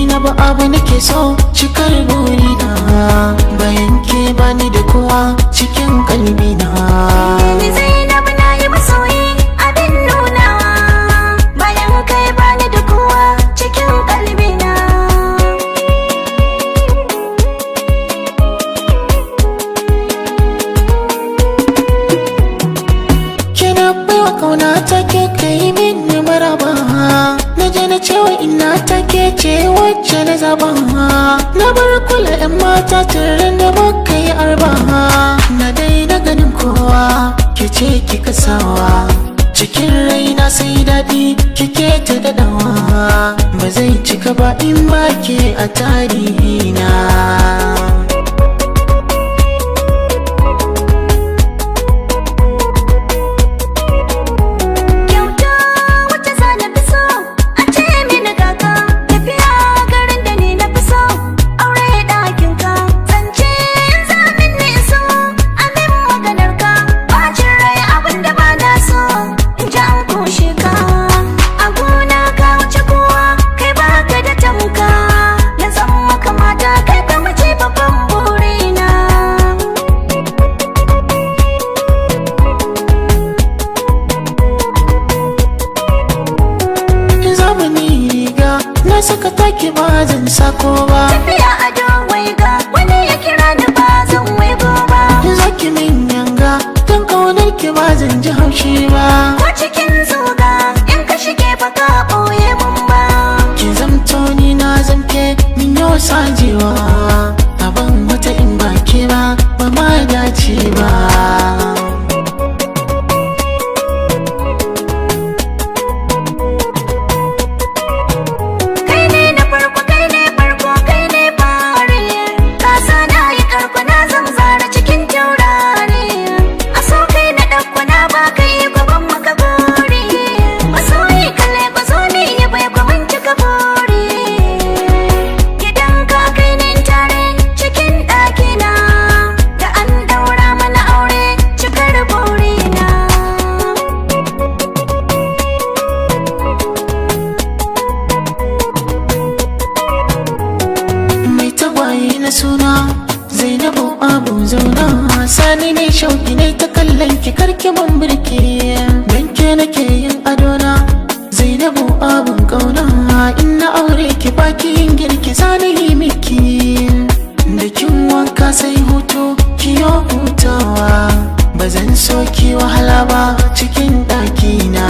Zainabu abu nake so cikar burina, bayan ke bani da kowa cikin kalbina. Ni Zainabu na yi masoyi abin nunawa, bayan kai bani da kowa cikin kalbina. Kina baiwa kauna take kai min maraba, na je na cewa ina take ce wacce na zaba. Na bar kula yan mata tun da muka yi arba, na daina ganin kowa ke ce kika sawa. Cikin raina sai daɗi kike ta daɗawa, ba zai cika ba in ba ke a tarihina. Kyauta wacce za na fi so a ce mini kaka, tafiya garin da ni na fi so, aure ɗakin ka, zance in za min ni so, amin maganar ka, bacin rai abin da ba na so, in ji an kushe ka. A gona ka wuce kowa, kai baka da tamka, na zama kamata kai ka mace babban burina. Zamani riga na saka taki ba zan sako ba. Tafiya a waiga wani ya kira ni ba zan waigo ba. Zaki min yanga don kaunar ki ba zan ji haushi ba. Ko cikin zuga in ka shige ba ka ɓoye mun ba. Ki zamto ni na zamke min yau sajewa, abin wata in ba ke ba ba ma dace ba. Kai ne na farko, kai ne farko, kai ne fari, ka sa na yi karko na zamzara cikin taurari. A so kai na ɗauko na ba kai gaban maka gori, masoyi kalle ba zo ne ya bai kwaman cika buri. Gidan ka kai ne tare cikin ɗakina, da an daura mana aure cikar burina. Mai tagwaye na suna Zainabu abu zauna, sani ne shauki ne ta kallon ki karki mun birki, dan ke nake yin adona. Zainabu abun kauna, in na aure ki baki yin girki sani yi miki, da kin wanka sai hutu ki yo hutawa, ba zan so ki wahala ba cikin ɗakina.